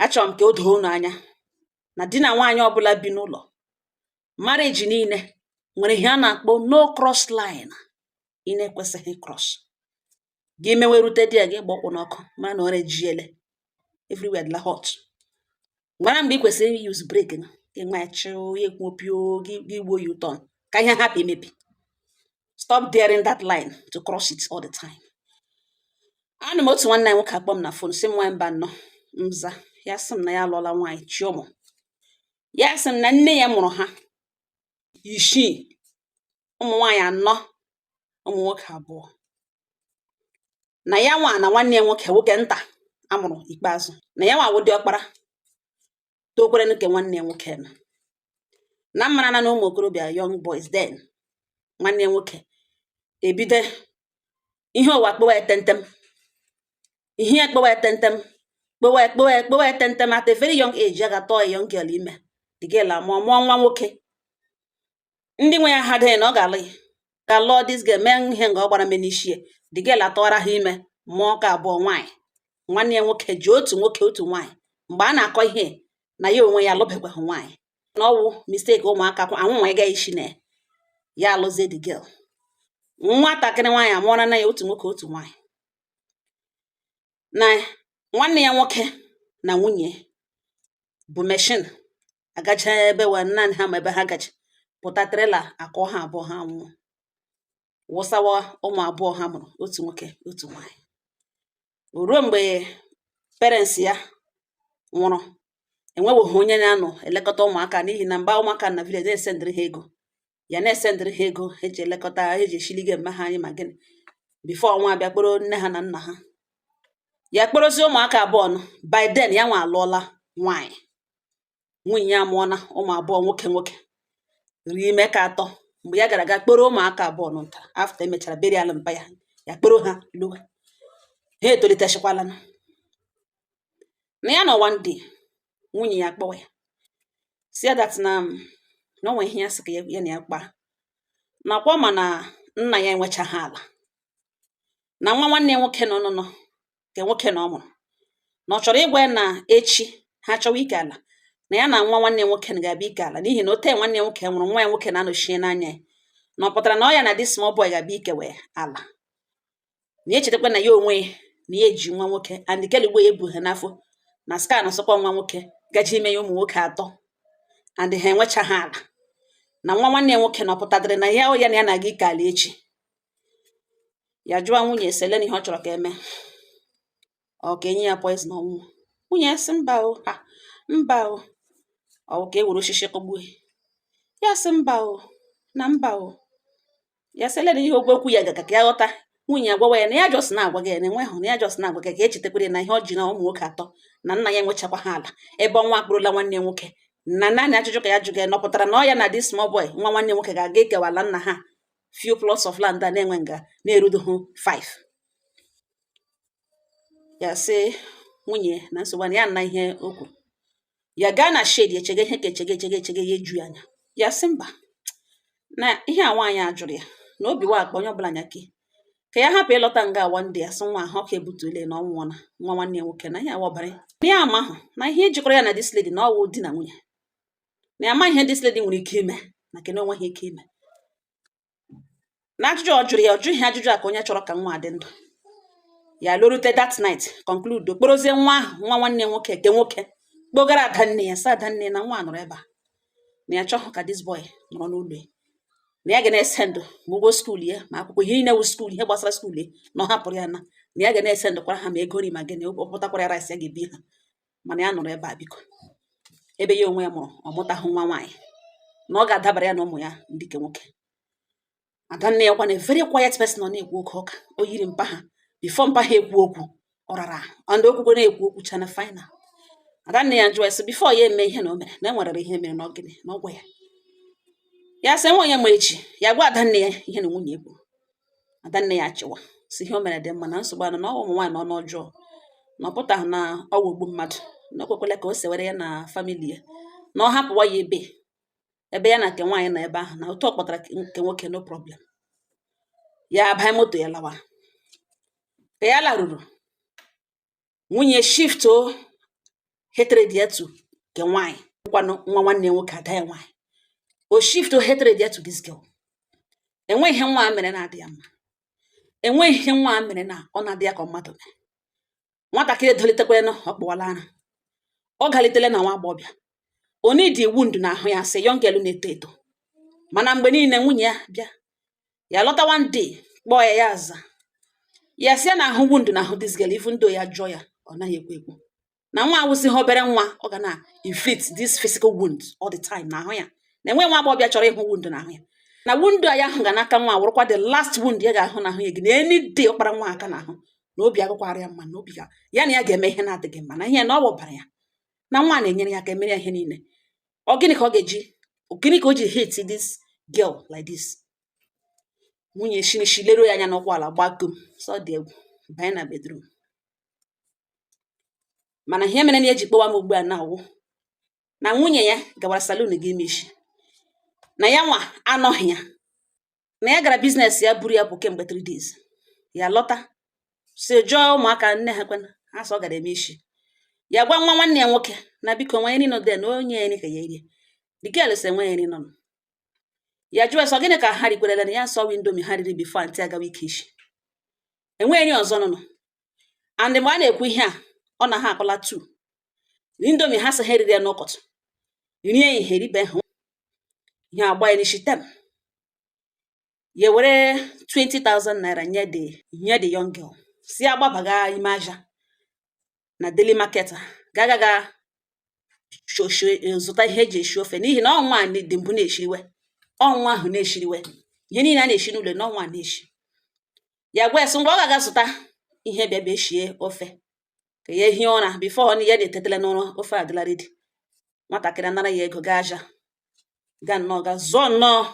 Achọrọ m ka o doo unu anya na di na nwaanyị ọbụla bi n'ụlọ marriage niile nwere ihe a na-akpọ no cross line ị na-ekwesịghị cross. Gị mewe rute di ya, gị gba ụkwụ n'ọkụ, mara na ọ rejiele everywhere dịla hot. Mara mgbe ị kwesịrị use brake gị, nwa ya chịụ ya ekwu pio gị, gị gbuo ya ụtọ ka ihe hapụ imebi. Stop daring that line to cross it all the time. Anụ m otu nwanne anyị nwoke akpọ m na phone, sị m, nwa mba nnọọ nza. Ya sị m na ya alụọla nwaanyị chi ụmụ. Ya sị m na nne ya mụrụ ha isii, ụmụ nwaanyị anọ, ụmụ nwoke abụọ, na ya nwa na nwanne ya nwoke, nwoke nta amụrụ ikpeazụ, na ya nwa wụ diọkpara tokwere nke nwanne ya nwoke nọ na mmara na ụmụ okorobịa, young boys. Then nwanne ya nwoke ebido ihe ụwa kpọwa ya tentem, ihe ya kpọwa ya tentem, kpọwa ya, kpọwa ya, kpọwa ya tentem. At a very young age, ya ga-atọ ya young girl ime. The girl amụọ, mụọ nwa nwoke. Ndị nwe ya ha dịghị na ọ ga-alụ ya, ga-alụọ this girl, mee ihe nga ọ gbara me n'isi ya. The girl atọwara ha ime, mụọ ka abụọ nwaanyị. Nwanne ya nwoke ji otu nwoke, otu nwaanyị. Mgbe a na-akọ ihe na ya onwe ya alụbekwaghị nwaanyị, na ọwụ mistake ụmụaka anwụ nwa ịga isi na ya alụzie the girl. Nwatakịrị nwaanyị amụọra na ya otu nwoke, otu nwaanyị. Na nwanne ya nwoke na nwunye bụ machine agacha ebe wa naanị ha ma ebe ha gaji pụta, trailer akọ ha abụọ, ha nwụọ, wụsawa ụmụ abụọ ha mụrụ, otu nwoke, otu nwaanyị. Ruo mgbe parents ya nwụrụ, enweweghị onye na-anọ elekọta ụmụaka, n'ihi na mgbe ụmụaka na village na-esendịrị ha ego, ya na-esendịrị ha ego eji elekọta, eji eshiligo mme ha anyị ma gịnị. Before ọnwa abịa kpọrọ nne ha na nna ha, ya kpọrọzie ụmụaka abụọ nọ. By then ya nwa alụọla nwaanyị, nwunye ya amụọna ụmụ abụọ nwoke nwoke, rie ime ka atọ. Mgbe ya gara ga kpọrọ ụmụaka abụọ nọ nta, after emechara burial mpa ya, ya kpọrọ ha lụwa, ha etolitechikwala. Na ya nọ one day, nwunye ya kpọwa ya, si ya that na o nwee ihe ya sị ka ya na ya kpaa, nakwa ma na nna ya enwechaghị ala, na nwa nwanne ya nwoke nọ nọ nke nwoke na ọ mụrụ, na ọ chọrọ ịgwa ya na echi ha chọwa ike ala, na ya na nwa nwanne ya nwoke ga-abịa ike ala, n'ihi na ote nwanne ya nwoke nwụrụ, nwa ya nwoke na-anọchie n'anya ya, na ọ pụtara na ọ ya na this small boy ga-abịa ikewe ala, na ya echetakwa na ya onwe na ya eji nwa nwoke, and keligbo ya ebu ha n'afọ na scan sọkwa nwa nwoke gaji ime ya ụmụ nwoke atọ, and ha enwechaghị ala, na nwa nwanne ya nwoke na ọ pụtadịrị na ya ya na ya na-aga ike ala echi. Ya jụọ nwunye sele na ihe ọ chọrọ ka eme, ọ ka enye ya poison ọnwụ. Nwunye ya sị mba o, ha mba o, ọ ka e were osisi kọgbuo ya. Sị mba o, na mba o. Ya sị lere ihe okwu okwu ya gaga ka ya ghọta. Nwunye ya gwawa ya na ya just na-agwa gị ya na enweghị, na ya just na-agwa gị ka echetakwara na ihe ọ ji na ụmụ nwoke atọ, na nna ya enwechakwa ha ala, ebe ọnwa akpụrụla nwanne ya nwoke, na naanị ajụjụ ka ya jụ gị, na ọ pụtara na ọ ya na this small boy, nwa nwanne nwoke, ga-aga ikewa ala nna ha, few plots of land a na-enwe nga na-erudoghị 5. Ya sị nwunye na nsogbu na ya na ihe o kwuru. Ya gaa na shed, echege ihe ka echege, echege, echege, ya eju ya anya. Ya sị mba, na ihe a nwaanyị a jụrụ ya na obi wa akpa onye ọbụla nya ke ka ya hapụ ịlọta nga one day, asị nwa ahụ ọka ebutule na ọ nwụọna, nwa nwanne ya nwoke, na ihe awa ọbara na ya amahụ na ihe ejikọrọ ya na this lady, na ọwụ di na nwunye, na ya ama ihe this lady nwere ike ime na kene onweghị ike ime. Na ajụjụ ọ jụrụ ya, ọ jụghị ajụjụ a ka onye chọrọ ka nwa dị ndụ. Ya lorute that night, conclude, kporozie nwa ahụ, nwa nwanne nwoke nke nwoke, kpogara adanne ya, sị adanne na nwa nọrọ ebe a, na ya chọghị ka this boy nọrọ n'ụlọ ya, na ya ga na-ese ndụ ma ụgwọ school ya, ma akwụkwọ, ihe niile wụ school, ihe gbasara school ya, na ọ hapụrụ ya, na ya ga na-ese ndụkwara ha ma ego nri ma gịnị, ọ pụtakwara ya rice ya ga-ebi ha, mana ya nọrọ ebe a biko, ebe ya onwe ya mụrụ, ọ mụtahụ nwa nwaanyị, na ọ ga-adabara ya na ụmụ ya ndị nke nwoke. Adanne ya kwa na very quiet person, ọ na-ekwu oke ụka, o yiri mpa ha. Before mpa ha ekwu okwu, ọ rara and okwukwe na-ekwu okwu chana final. Adanne ya jụọ ya sị before ya eme ihe na o mere, na e nwerere ihe mere na ọ gịnị, na ọ gwa ya. Ya sị nwa onye ma echi ya gwa adanne ya ihe na nwunye kwuru. Adanne ya chịwa, si ihe o mere dị mma, na nsogbu anọ na ọ ụmụ nwaanyị na ọnụ ọjọọ, na ọ pụtaghị na ọ wụ ogbu mmadụ, na o kwekwele ka o sewere ya na family ya, na ọ hapụwa ya ebe ya na nke nwaanyị nọ ebe ahụ, na otu ọ kpọtara nke nwoke, no problem. Ya banye moto ya lawa. Ka ya laruru, nwunye shift o Hatred ya to nke nwaanyị kwanụ, nwa nwanne ya nwoke, ada ya nwaanyị, o shift hatred ya to this girl. Enweghị ihe nwa a mere na-adị ya mma, enweghị ihe nwa a mere na ọ na-adị ya ka mmadụ mere. Nwatakịrị edolitekwara, ọ kpụwala ara, ọ galitele na nwa agbọghọbịa onidi wound na ahụ ya, sị young girl na-eto eto. Mana mgbe niile nwunye ya bịa, ya lọta one day, kpọọ ya, ya aza, ya sị ya na ahụ wound na ahụ this girl, even though ya jụọ ya, ọ naghị ekwu ekwu na nwa awụsịghị obere nwa, ọ ga na inflict this physical wound all the time na ahụ ya, na enwe nwa agbọghọbịa chọrọ ịhụ wound n'ahụ ya, na wound a ya ahụ ga n'aka nwa wụrụkwa the last wound ya ga-ahụ n'ahụ ya gị, na any day ọ kpara nwa aka n'ahụ, na obi agụkwara ya mma, na obi ga ya na ya ga-eme ihe na-adịghị mma, na ihe na ọ wụbara ya, na nwa na-enyere ya aka emere ya ihe niile. Ọ gịnị ka ọ ga-eji, gịnị ka o ji hate this girl like this? Nwunye shinishi leruo ya anya n'ụkwụ ala, gbakom sọ dị egwu, banye na bedroom. Mana ihe mere na eji kpọwa m ugbu a na-awụ na nwunye ya gawara salon gị ime isi, na ya nwa anọghị ya, na ya gara business ya, buru ya bụ kemgbe 3 days. Ya lọta, si jụọ ụmụaka nne ha kwana, ha sọ ọ gara eme isi. Ya gwa nwa nwanne ya nwoke na biko nwa nri nọ de na onye nri ka ya erie. The girl sị enwe nri nọ. Ya jụọ sọ gịnị ka ha rikwerela, na ya sọ Indomie ha riri before aunty agawa ike isi, enweghị nri ọzọ nọ. And mgbe a na-ekwu ihe a, ọ na ha akọla 2 Indomie ha sị ha eriri ya n'ụkọtụ, rie ihe ribe ha, ihe agba ya n'isi tem. Ya were 20,000 naira nye the young girl, si ya gbabaga ime aja na daily market, ga ga ga zụta ihe eji esi ofe, n'ihi na ọnwa a dị mbụ na-eshiriwe, ọnwa ahụ na-eshiriwe ihe niile a na-eshi n'ụlọ na ọnwa a na-eshi. Ya gwa ya sị ngwa, ọ ga-aga zụta ihe, bịa bịa shie ofe ka ya hie ụra before ya na-etetele n'ụra, ofe adịla ready. Nwatakịrị anara ya ego, gaa aja, gaa nnọọ, ga zụọ nnọọ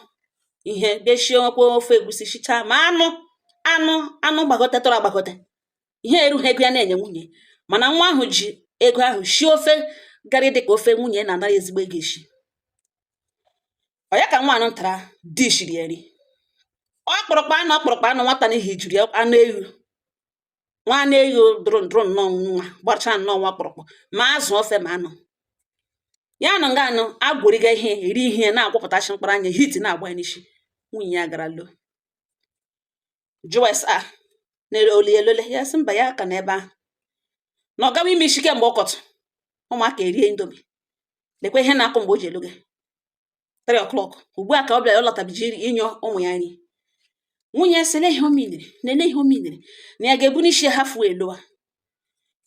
ihe, bịa shie nwekwa ofe egusi, shichaa ma anụ anụ anụ gbagote tọrọ agbagote. Ihe erughị ego ya na-enye nwunye, mana nwa ahụ ji ego ahụ shie ofe gara dị ka ofe nwunye na-anara ezigbo ego eshi. Ọ ya ka nwa anụ ntara dishiri eri ọkpụrụkpụ anụ, ọkpụrụkpụ anụ nwata n'ihi juru ya, anụ ewu, nwa anụ ewu dụrụ ndụrụ nnọọ, nwa gbachaa nnọọ nwa ọkpụrụkpụ, ma azụ ofe ma anụ ya nọ nga anụ agwụrịga ihe eri ihe na-agwọpụtachi mkpụrụ anya hit na-agba ya n'isi. Nwunye ya gara lo jụọ ese a na-ere oli elole, ya sị mba, ya ka n'ebe ahụ na ọ gawa ime isi kemgbe ụkọtụ, ụmụaka erie Indomie, lekwa ihe na-akụ mgbe o ji eloge 3 o'clock ugbu a ka ọ bịara, ọ lọtabiji inye ụmụ ya nri. Nwunye ya sị ele ihe o miniri, na ele ihe o miniri, na ya ga-ebu n'isi ya hafuo elowa.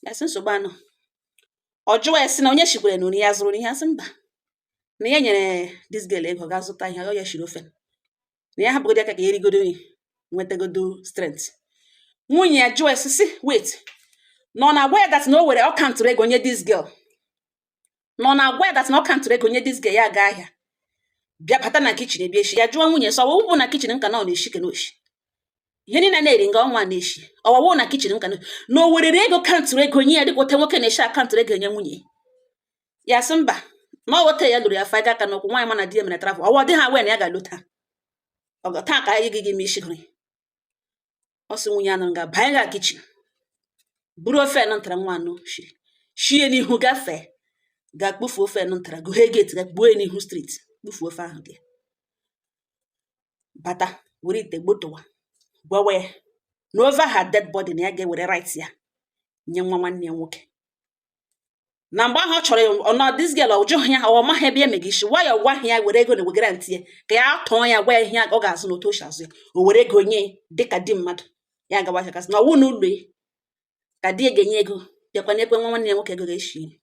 Ya sị nsogbu anọ. Ọ jụwa ya sị na onye shikwere na nri ya zụrụ nri, ya sị mba, na ya nyere this girl ego ga zụta ihe ọ ya shiri ofe, na ya hapụgodo aka ka ya erigodo nri nwetagodo strength. Nwunye ya jụọ ya sị sị wait, na ọ na-agwa ya that na o were ọ kantụrụ ego nye this girl, na ọ na-agwa ya that na ọ kantụrụ ego nye this girl, ya gaa ahịa bịa bata na kitchen ebia eshi. Ya jụọ nwunye sọ ọwụwụ na kitchen nka na ọ na-eshi ke na oshi ihe niile na-eri nga ọnwa na-eshi, ọwawụ na kitchen nka na o werere ego kantụrụ ego nye ya, dịka ote nwoke na-eshi akantụrụ ego nye nwunye ya. Sị mba, na ọ wote ya lụrụ ya faga aka n'ụkwụ nwaanyị, mana di ya mere travel, ọwa dị ha wee na ya ga-alụta ọgọ taa ka anyị gị ime isi gịrị. Ọ sị nwunye anụ nga banye ga kitchen, buru ofe nụ ntara nwa anụ shiri shie n'ihu, gafee ga kpufuo ofe nụ ntara, gụghee gate, ga gbuo ya n'ihu street, kpufuo ofe ahụ dị bata, were ite gbotowa, gwawa ya na over her dead body, na ya ga-ewere right ya nye nwa nwanne ya nwoke. Na mgbe ahụ ọ chọrọ ọ this girl, ọ jụghị ya, ọ maghị ebe ya mega isi nwayọ, gwa ya were ego na wegara ntị ya ka ya tụọ ya, gwa ya ihe ọ ga-azụ na otu o si azụ ya, o were ego nye dịka di mmadụ ya gawa ahịa, kasị na ọwụ n'ụlọ ya ka di ya ga-enye ego, bịakwa n'ekwe nwa nwanne ya nwoke ego ga-eshi nri.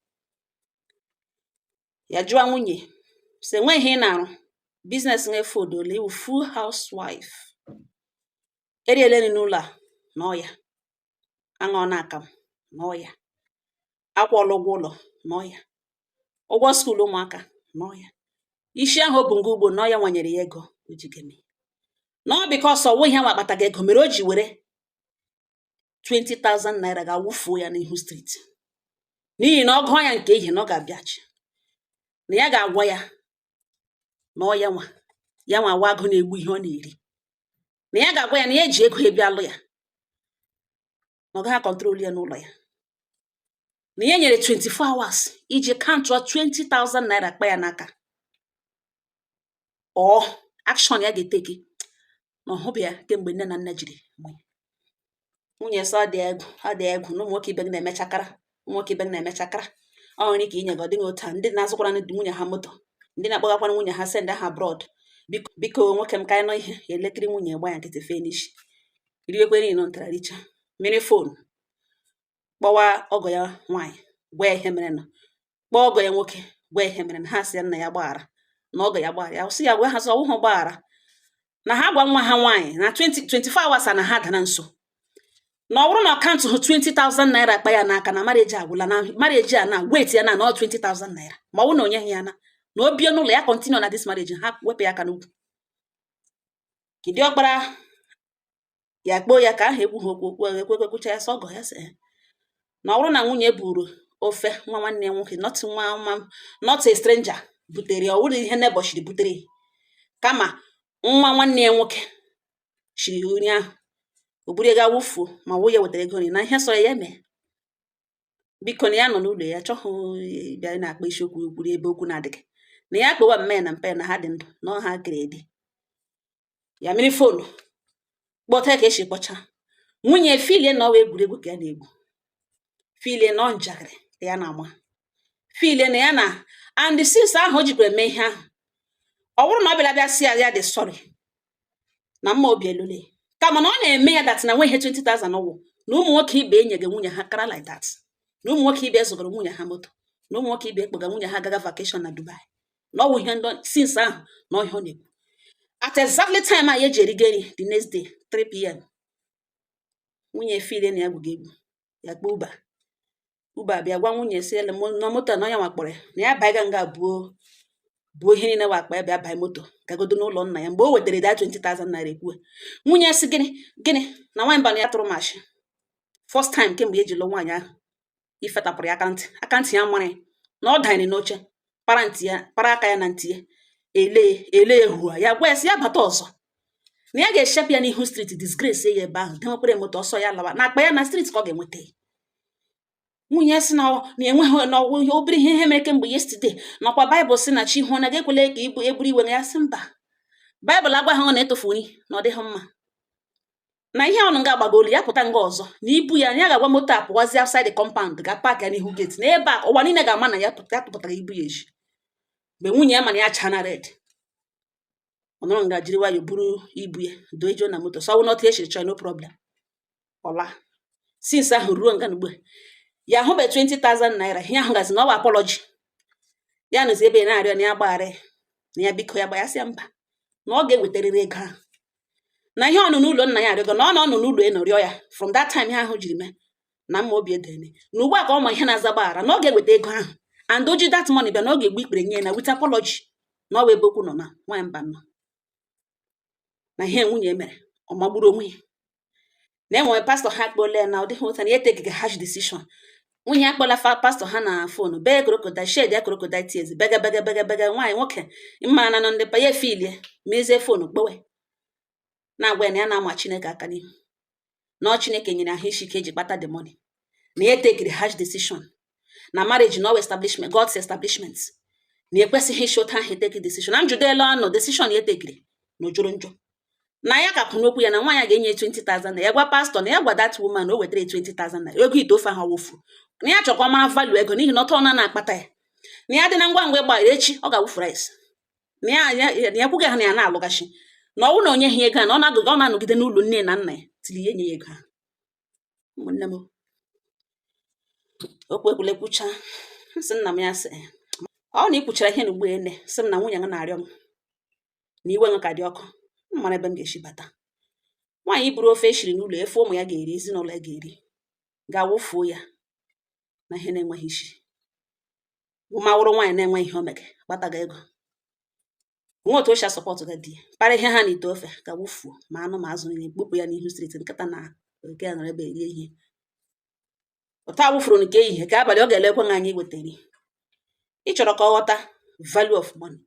Ya jụọ nwunye sị enweghị ihe ị na-arụ, business nwe ole iwu full housewife, eriela nri n'ụlọ a na ọya, aṅụọ na akamụ na ọya, akwụọla ụgwọ ụlọ na ọya, ụgwọ school ụmụaka na ọya, isi ahụ o bu nga ugbo na ọya nwanyere ya ego o ji geme na ọ because ọwụ ihe nwa akpataga ego mere o ji were 20,000 naira ga-awụfuo ya n'ihu street, n'ihi na ọ gụọ ya nke ihe na ọ ga-abịachi na ya ga-agwa ya na ọ ya nwa ya nwa awa agụ na-egbu ihe ọ na-eri, na ya ga-agwa ya na ya eji ego ebịa alụ ya, na ọ gaghị control ya n'ụlọ ya, na Na ya nyere 24 hours iji countụọ 20,000 naira kpa ya n'aka, or action ya ga-eteki na ọhụbụ ya kemgbe nne na nna jiri mụ nwunye. Sọ ọ dị egwu, ọ dị egwu na ụmụ nwoke ibe gị na-emechakara, ụmụ nwoke ibe gị na-emechakara. Ọ nwere ike inye gị, ọ dịghị otu a ndị na-azụkwara nwunye ha moto, ndị na-akpọgakwara nwunye ha, send ha abroad. Biko, biko, nwoke m, ka anyị nọ ihe elekiri. Nwunye gba ya nkịtị, fee n'isi, riekwe nri ntara, richa mmiri, phone kpọwa ọgọ ya nwaanyị, gwa ya ihe mere nọ, kpọọ ọgọ ya nwoke, gwa ya ihe mere na ha sị ya nna ya gbaghara, na ọgọ ya gbaghara ya, sị ya gwa ha sị ọwụhụ gbaghara, na ha gwa nwa ha nwaanyị na 20 24 hours a na ha dara nso, na ọ bụrụ na account hụ 20,000 naira akpa ya n'aka, na marriage agwụla, na marriage a na wait ya na na ọ 20,000 naira, ma ọ bụrụ na o nyeghị ya, na o bie n'ụlọ ya continue na this marriage, ha wepụ ya aka n'ugwu. Kedu ọkpara ya kpoo ya ka ahụ ekwu ha okwu okwu ekwe ekwucha ya, sọ ọgọ ya sị na ọ bụrụ na nwunye buru ofe nwa nwanne ya nwoke, not nwa nwa, not a stranger butere ya, ọ bụrụ ihe neighbor shiri butere ya, kama nwa nwanne ya nwoke shiri nri ahụ, o buru ya gaa wụfuo, ma wụ ya wetara ego nri na ihe sọrọ ya mee. Biko, na ya nọ n'ụlọ ya chọghị bịa na-akpa isiokwu kwuru ebe okwu na-adịghị, na ya kpewa mma ya na mpa ya na ha dị ndụ na ọ ha kere ede ya. Mmiri phone kpọta ka esi kpọcha nwunye, filie na ọwa egwuregwu ka ya na-egwu, filie na ọ njakịrị ka ya na-ama, filie na ya na and since ahụ o jikwara mee ihe ahụ, ọ bụrụ na ọ bịara bịa sị ya ya dị sorry na mma obi elole, kama na ọ na-eme ya that na nwe ihe 20,000 wụ, na ụmụ nwoke ibe enyeghị nwunye ha kara like that, na ụmụ nwoke ibe zụgara nwunye ha moto, na ụmụ nwoke ibe ekpega nwunye ha gaga vacation na Dubai, na ọ wụ ihe ndị since ahụ na ọhịa ọ na-ekwu. At exactly time a ya eji erigo nri the next day, 3 p.m., nwunye filie na ya gwugo egwu, ya kpọọ Uber. Uber bịa gwa nwunye sị ele na moto na ọnya nwakpọrọ ya, na ya baiga nga buo buo ihe niile wa akpa ya, bịa banye moto gagodo n'ụlọ nna ya. Mgbe o wetara da 20,000 naira, ekwuwe nwunye sị gịnị gịnị na nwaanyị mba na ya tụrụ mashi first time kemgbe eji lụọ nwaanyị ahụ, ifetapụrụ ya aka ntị, aka ntị ya mara ya na ọ danyere n'oche, para ntị ya, para aka ya na ntị ya, ele ele hua ya, gwa ya sị ya bata ọzọ na ya ga-eshepụ ya n'ihu street, disgrace ya ebe ahụ, dewekwere moto ọsọ ya lawa na akpa ya na street ka ọ ga-enweta ya. Nwunye sị na na enweghị na ọwụ ihe obere ihe ihe mere kemgbe yesterday, nakwa Baịbụl sị na chi hụ na ga-ekwele ka ibu eburu iwe. Ya sị mba, Baịbụl agwaghị na etofu nri na ọ dịghị mma, na ihe ọnụ nga agbagolu ya pụta nga ọzọ na ibu ya, na ya ga-agwa moto a pụwazi outside the compound, ga park ya n'ihu gate, na ebe a ụwa niile ga-ama na ya ya tụpụtara ibu ya eji. Mgbe nwunye ya mana ya cha na red, ọ nọrọ nga jiri nwayọ buru ibu ya doo na moto, sọ wụ n'otu esiri chọọ, no problem. Ọla since ahụ ruo nga ugbu a ya ahụbe 20,000 naira. Ihe ahụ gazi na ọ bụ apology ya nọzi ebe ya na-arịọ na ya gbaghara ya, na ya biko ya gba ya, sị ya mba, na ọ ga-ewetarịrị ego ahụ, na ihe ọnụ n'ụlọ nna ya arịọgo, na ọ nọ n'ụlọ ya nọ rịọ ya from that time ihe ahụ jiri mee na mma obi edene, na ugbu a ka ọ ma ihe na-aza gbaghara, na ọ ga-eweta ego ahụ, and o ji that money bịa, na ọ ga-egbu ikpere nye ya na with apology, na ọ bụ ebe okwu nọ na nwaanyị mba nọ na ihe nwunye mere ọ magburu onwe ya, na enwere pastọ ha kpọla ya na ọ dịghị ụta na ya etegighị harsh decision. Nwunye ya kpọla fa pastọ ha na phone, bee crocodile, shed ya crocodile tears, bega bega bega bega. Nwaanyị nwoke mma na nọ ndị pa ya efilie mezie phone kpowe na-agwa ya na ya na-ama Chineke aka n'ihu, na ọ Chineke nyere ahụ isi ike eji kpata the money, na ya tekiri harsh decision na marriage, na ọ establishment, God's establishment, na ekwesịghị isi otu ahụ eteki decision, na njudela ọnụ decision ya etekiri na ojoro njọ, na ya ka kwụ n'okwu ya, na nwaanyị ga-enye 20,000, na ya gwa pastọ na ya gwa that woman na o wetara 20,000 naira, ego ite ofe ahụ wụfu, na ya chọkwa mara value ego, n'ihi na ọtọ ọ na-akpata ya, na ya dị na ngwa ngwa ịgbaghara echi ọ ga-awụfu rice, na ya na ya kwughị ha na ya na-alụgachi, na ọ bụrụ na onye ha ego a na ọ na-agụga ọ na-anọgide n'ụlọ nne na nna ya tiri ya enye ya ego ahụ. Ụmụnne m, okwu ekwule kwucha, nsị nna m ya sị ọ na ikwuchara ihe na ugbu ene, sị m na nwunye m na-arịọ m na iwe m ka dị ọkụ, m mara ebe m ga-esi bata. Nwaanyị buru ofe eshiri n'ụlọ efe ụmụ ya ga-eri, ezinụlọ ya ga-eri, ga-awụfuo ya na ihe na-enweghị isi, ma wụrụ nwaanyị na-enweghị ihe o mege kpataga ego nwe otu o si asọpọtụ ga di ya, para ihe ha na ite ofe ga wụfuo, ma anụ ma azụ niile, kpopụ ya n'ihu street, nkịta na oke ya nọrọ ebe erie ihe ụtọ a wụfuru nke ehihie ka abalị ọ ga-elekwe anya iwetara. Ị chọrọ ka ọ ghọta value of money,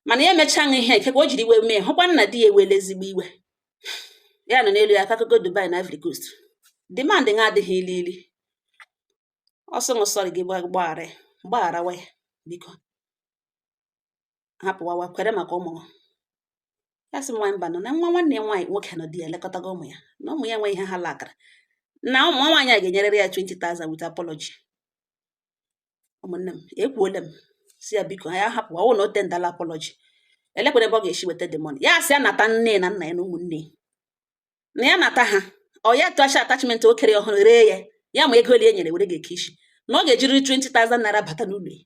mana ya emechaa ihe ikekwe o jiri iwe mee, hụkwa nna di ya ewele ezigbo iwe, ya nọ n'elu ya akakụkọ Dubai na Ivory Coast demand nga adịghị ili ili. Ọ sị m sorry, gị gbaghara ya, gbagharawa ya, biko hapụwawa kwere maka ụmụ ya. Sị m nwaanyị mba nọ na nwa nwanne ya nwaanyị nwoke nọ, di ya elekọtago ụmụ ya, na ụmụ ya enweghị ihe ha lakara, na ụmụ nwaanyị a ga-enyerịrị ya 20,000 with apology. Ụmụnne m, ekwuole m si ya biko ya hapụ, ọwụ na o tendala apology, elekwere ebe ọ ga-esi weta the money. Ya sị ya nata nne na nna ya na ụmụnne na ya nata ha, ọ ya tụacha attachment o kere ọhụrụ ree ya, ya ma ego ole e nyere were ga-eke isi, na ọ ga-ejiriri 20,000 naira bata n'ụlọ ya.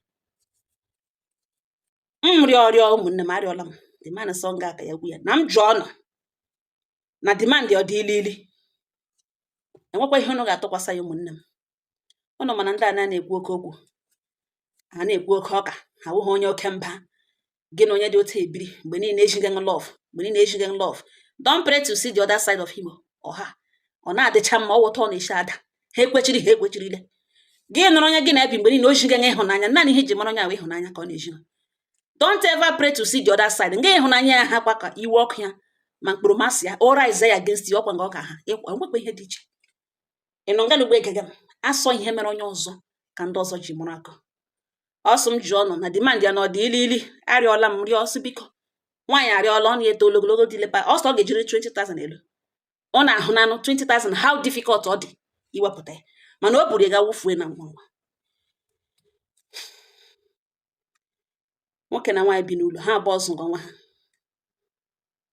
M rịọ rịọ, ụmụnne m, arịọla m the man sọ nga aka ya gwu ya na m jụọ nọ na demand ọ dị ilili, enwekwa ihe unu ga-atụkwasị ya. Ụmụnne m, ụnụ mana ndị a na-ekwu oke okwu, ha na-ekwu oke ọka, ha wụghị onye oke mba. Gị na onye dị otu ebiri, mgbe niile ejighị love, mgbe niile ejighị love, don't pray to see the other side of him or her. Ọ na-adịcha mma, ọ wụta ọ na-esi ada, ha ekwechiri, ha ekwechirile. Gị nụrụ onye gị na-ebi, mgbe niile o jighị ịhụnanya, naanị ihe iji mara onye ahụ ịhụnanya ka ọ na-eji. Don't ever pray to see the other side. Nga ịhụnanya ya ha kwa ka iwe ọkụ ya ma mkpụrụ masị ya o rise ya against you, ọkwa nga ọ ka ha ịkwa nwekwa ihe dị iche. Ị nọ nga ugbo egege m asọ ihe mere onye ọzọ ka ndị ọzọ ji mụrụ akọ. Ọsọ m ji ọnụ na demand ya na ọ dị ili ili. Arịọla m, rịọ ọsọ, biko nwaanyị arịọla, ọ na-eto ogologo dị lepa ọsọ, ọ ga-ejiri 20,000 elu ọ na-ahụ nanụ 20,000, how difficult ọ dị iwepụta ya, mana o buru ya ga wụfuo na ngwa ngwa. Nwoke na nwaanyị bi n'ụlọ ha abụọ zụrụ onwe ha,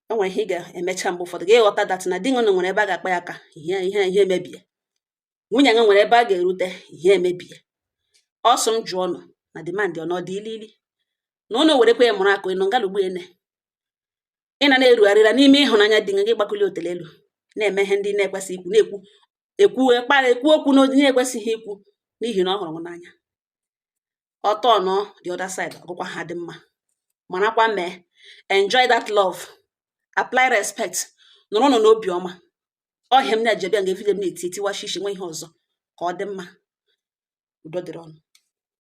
o nwere ihe ị ga-emecha mgbe ụfọdụ ga-ịghọta that na di unu nwere ebe a ga-akpa ya aka, ihe emebie, nwunye gị nwere ebe a ga-erute, ihe emebie. Ọsọ m jụọ nọ na demand ọ nọ dị ilili, na ụnụ werekwa ya mụrụ akụ. Ịnọ ngalugbu ene, ị na na-erugharịra n'ime ịhụnanya dị gị, gbakuli otele elu, na-eme ihe ndị na-ekwesịghị ikwu, na-ekwu ekwu kpara ekwu okwu n'ụdị na-ekwesịghị ikwu n'ihi na ọ hụrụ gị n'anya. Ọtọ nọ the other side, ọgụkwa ha dị mma, marakwa mee, enjoy that love, apply respect, nọrọ nọ n'obi ọma. Ọhịa m na-eji bịa nga video m na-eti etiwa shishi nwe ihe ọzọ ka ọ dị mma. Udo dịrị ọnụ.